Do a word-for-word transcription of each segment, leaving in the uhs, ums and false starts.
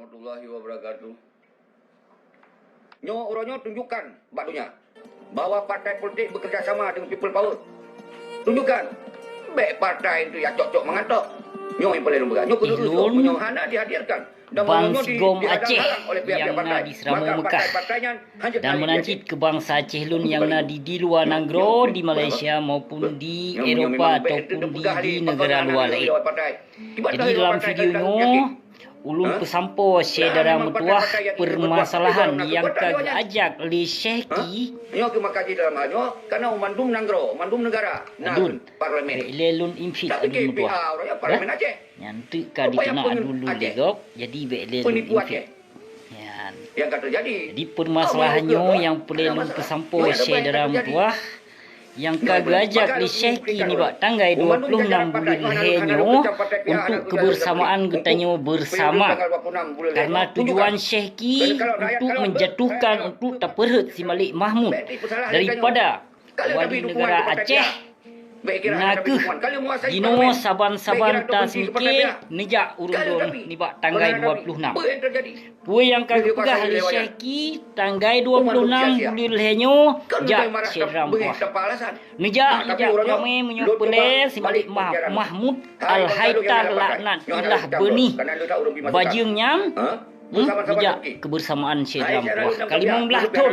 Warahmatullahi wabarakatuh. Nyoe uroe nyoe tunjukkan bak donya bahwa partai politik bekerja sama dengan people power. Tunjukkan. Bèk partai itu ya cok-cok mangat tok. Nyoe yang paling lôn peugah. Nyoe keuneuk Ilôn meunyoe hana dihadirkan dan ban meunyoe di-, sigom dihadang-hadang Aceh oleh pihak-pihak nyang na partai, di Seuramoe maka Meukah partai-partai nyan hana dan jadi meunanti keu bansa Aceh lôn nyang na di, di luwa nanggroe, di Malaysia maupun di Eropa ataupun di, di neugara luwa laén. Jadi dalam video nyoe, ulôn peusampoe syedara meutuah permasalahan nyang ka geuajak lé Syehki. Nyoe keuh maka jih dalam hal nyoe, karena mandum nanggroe, mandum negara na Adun, parlemen. Bèk lé lôn invite Adun meutuah. Nyan teuk ka diteuna Adun lôn lé gob, jadi bèk lé lôn invite. Nyan. Jadi permasalahan nyoe nyang peureulèe lôn peusampoe syedara meutuah, nyang ka geuajak lé Syehki nibak tanggai dua puluh enam buleuen lhèe nyoe untuk kebersamaan geutanyoe bersama. Karena tujuan Syehki untuk menjatuhkan, untuk tapeurhot si Malik Mahmud daripada wali negara Aceh, na kheueh jinoe saban-saban taseumiké neujak ureueng droe nibak tanggai dua puluh enam. Peue nyang ka geupeugah lé Syehki, tanggai dua puluh enam buleuen lhèe nyoe jak syedara meutuah. Neujak, neujak ramé meunyoe peureulèe si Malik Mah-, Mahmud Al-Haitar laknat ilah beunih bajeueng nyan, hmm, neujak kebersamaan syedara meutuah. Ka limong blaih thon,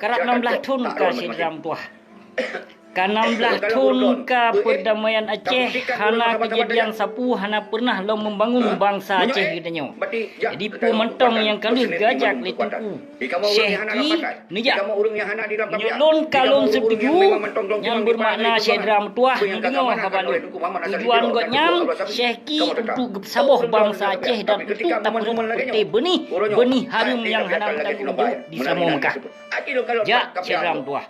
karab nam blaih thon ka syedara meutuah. Ka nam blaih thon ka perdamaian Aceh hana keujadian sapeue, hana pernah lom membangun bansa Aceh geutanyoe. Jadi peue mantong nyang ka lheueh geuajak lé Teungku Syehki neujak. Meunyoe lôn ka lôn setuju, nyan bermakna syedara meutuah neudeungoe haba lôn. Tujuan gobnyan Syehki untuk geusaboh bansa Aceh dan untuk tapeurhot peuté beunih, beunih hareuem nyang hana meutanggong jaweueb di Seuramoe Meukah. Jak syedara meutuah.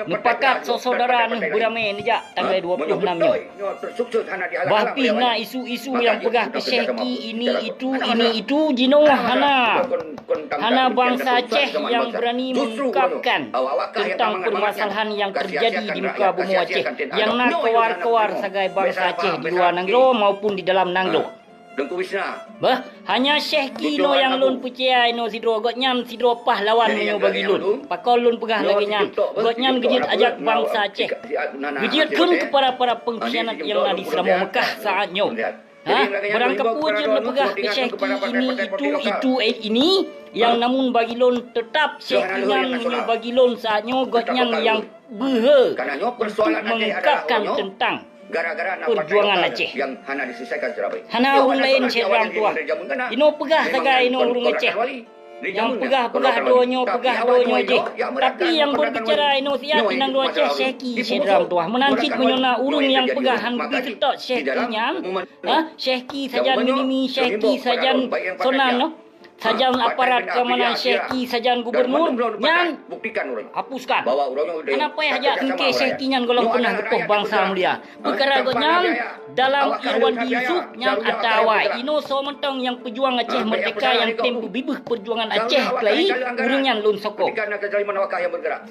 Meupakat soe-soe dara neuh beuramé neujak tanggai dua puluh enam nyoe. Bah pih na isu-isu nyang peugah keu Syehki ini itu, ini itu, jinoe hana. Hana bansa Aceh nyang beurani mengungkapkan teuntang peumasalahan nyang teujadi di muka bumoe Aceh, nyang na kawar-kawar sagai bansa Aceh di luwa nanggroe maupun di dalam nanggroe. Bah, hanya Syehki inoe nyang lôn peucaya inoe sidroe, gobnyan sidroe pahlawan meunyoe bagi lôn. Pakon lôn peugah lagèe nyan? Gobnyan geujeuet ajak bansa Aceh. Geujeuet kheun keu para-para peungkhianat nyang na di Seuramoe Meukah saat nyoe. Ha? Barang kapeue jeuet neupeugah keu Syehki ini, itu, itu, eh, ini, nyang namun bagi lôn teutap Syehki nyan meunyoe bagi lôn saat nyoe gobnyan nyang beuhe untuk mengungkapkan teuntang perjuangan Aceh. Hana ureueng laén syedara meutuah. Inoe peugah sagai inoe ureueng Aceh. Nyang peugah-peugah droe nyoe, peugah droe nyoe jih. Tapi nyang berbicara inoe siat di nanggroe Aceh Syehki syedara meutuah. Meunan cit meunyoe na ureueng nyang peugah han geubi seutôt Syehki nyan, ha? Syehki sajan minimi, Syehki sajan sonan, noh. Sajan aparat keamanan Syehki, sajan gubernur, nyan hapuskan. Hana payah jak sengke Syehki nyan gohlom peunah geupoh bansa mulia. Peukara gobnyan dalam Irwandi Yusuf nyan ata awai. Inoe soe mantong nyang peujuang Aceh Merdeka nyang tem peubibeuh perjuangan Aceh keulai, ureueng nyan lôn sokong.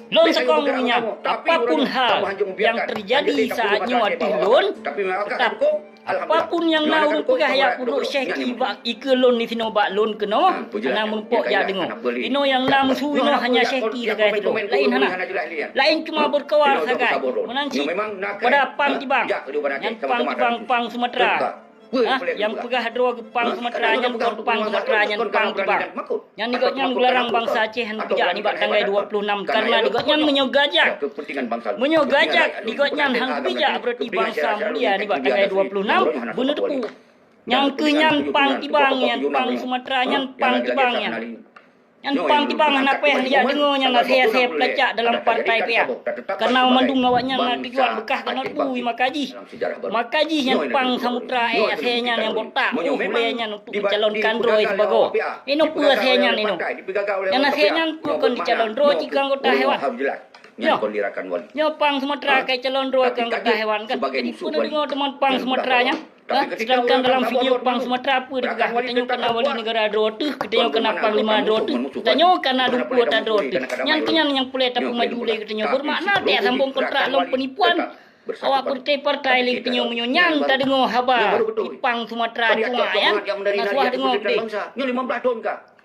Lôn sokong ureueng nyan. Apapun hal nyang teujadi saat nyoe ateueh lôn, teutap Apapun nyang na ureueng peugah jak peuduek Syehki bak ikeue lôn disinoe bak lôn keunoe, hana meurumpok jak deungoe. Inoe nyang na musoh inoe hanya Syehki sagai sidroe, laén hana. Laén cuma berkawar sagai. Meunan cit pada Pang Tibang. Nyan Pang Tibang, Pang Sumatra. Hah? Nyang peugah droe keu Pang Sumatra nyan kon Pang Sumatra, nyan Pang Tibang. Nyan di gobnyan geularang bansa Aceh han geubijak nibak tanggai dua puluh enam, karena di gobnyan meunyoe gajak, meunyoe gajak di gobnyan han geubijak, berarti bansa mulia nibak tanggai dua puluh enam beuneuteupeu. Nyang keu nyan Pang Tibang nyan, Pang Sumatra nyan, Pang Tibang nyan. Nyan Pang Tibang hana payah jak deungoe nyan asai-asai peulacak dalam partai pih. Karena mandum awaknyan na tujuan beukah keunoe bu maka jih. Maka jih nyan Pang Sumatra, eh, asai nyan nyang botak, uh, ulèe nyan untuk mencalonkan droe sibagoe. Inoe peue asai nyan inoe? Nyan asai nyan peue kon dicalon droe cit keu anggota dewan. Nyoe, nyoe Pang Sumatra kai calon droe keu anggota dewan kan. Jadi peue neudeungoe teuma Pang Sumatra nyan? Ha? Sedangkan dalam video Pang Sumatra peue dipeugah, geutanyoe kana wali negara droe teuh, geutanyoe kana panglima droe teuh, geutanyoe kana dumpeue ata droe teuh. Nyan keuh nyan nyang peureulèe tapeumaju lé geutanyoe. Bermakna tajak sambong kontrak lom peunipuan. Awak partai-partai lé tanyoe meunyoe nyan tadeungoe haba di pang Sumatera cuak nyan, hana suah deungoe keudeh.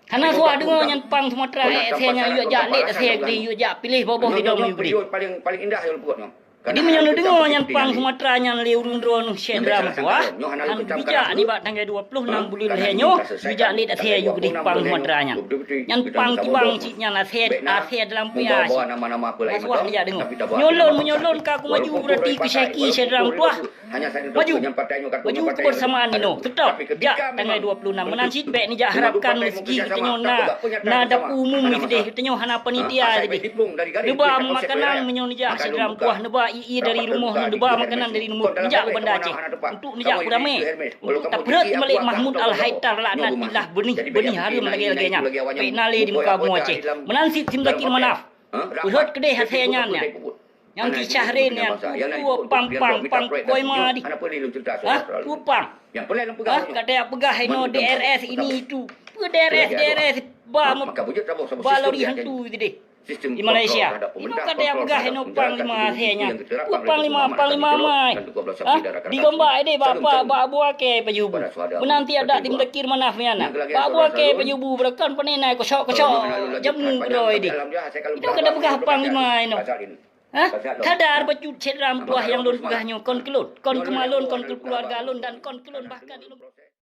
Hana suah deungoe nyan pang Sumatera eh, asai nyan yue jak lét asai keudeh, yue jak piléh boh-boh sidroe yue keudeh. Jadi meunyoe neudeungoe nyan pang Sumatera nyan lé ureuëng droeneuh syedara meutuah, han bijak nibak tanggai dua ploh nam buleuen lhée nyoe, bijak lét asée yue keudeh pang Sumatera nyan. Nyan pang kibang cit nyan asée, asée dalam pia cit. Hana suah bijak deungoe. Nyoe lôn, meunyoe lôn ka kumaju beurati keu syedara meutuah. Maju. Maju keubeusamaan inoe. Teutap jak tanggai dua ploh nam. Meunan cit bék nijak harapkan meuseuti geutanyoe na, na dapu umum sideh, geutanyoe hana panitia sideh. Neuba makanan meunyoe nijak syedara meutuah, neuba ie dari rumoh, neuba makanan dari rumoh, nijak u Banda Aceh. Untuk nijak peuramé, untuk tapeureuet Malik Mahmud Al-Haitar laknatillah beunih, beunih hareuem lagée-lagée nyan. Pék na lé di muka bumoe Aceh. Meunan cit Sim Zakir Manaf. Peureuet keudeh asée nyan nyan. Nyang si Syahrin nyan, peue pang, pang, pang koi ma di. Hah? Peue pang? Hah? Ka tajak peugah inoe D R S ini itu. Peue D R S, D R S? Ba, ba lori hantu sideh. Di Malaysia. Inoe ka tajak peugah inoe panglima asée nyan. Peue panglima, panglima mai. Hah? Digombak ideh bak apa? Bak Abu Akée Pajubu. Meunan tieb dak Sim Zakir Manaf nyan na. Bak Abu Akée Pajubu beureukan pane na kosok-kosok jamu keudroe ideh. Inoe ka tapeugah panglima inoe. Hah? Sadar bacut syedara meutuah nyang lôn peugah nyoe kon keu lôn, kon keu ma lôn, kon keu keuluwarga lôn dan kon keu lôn bahkan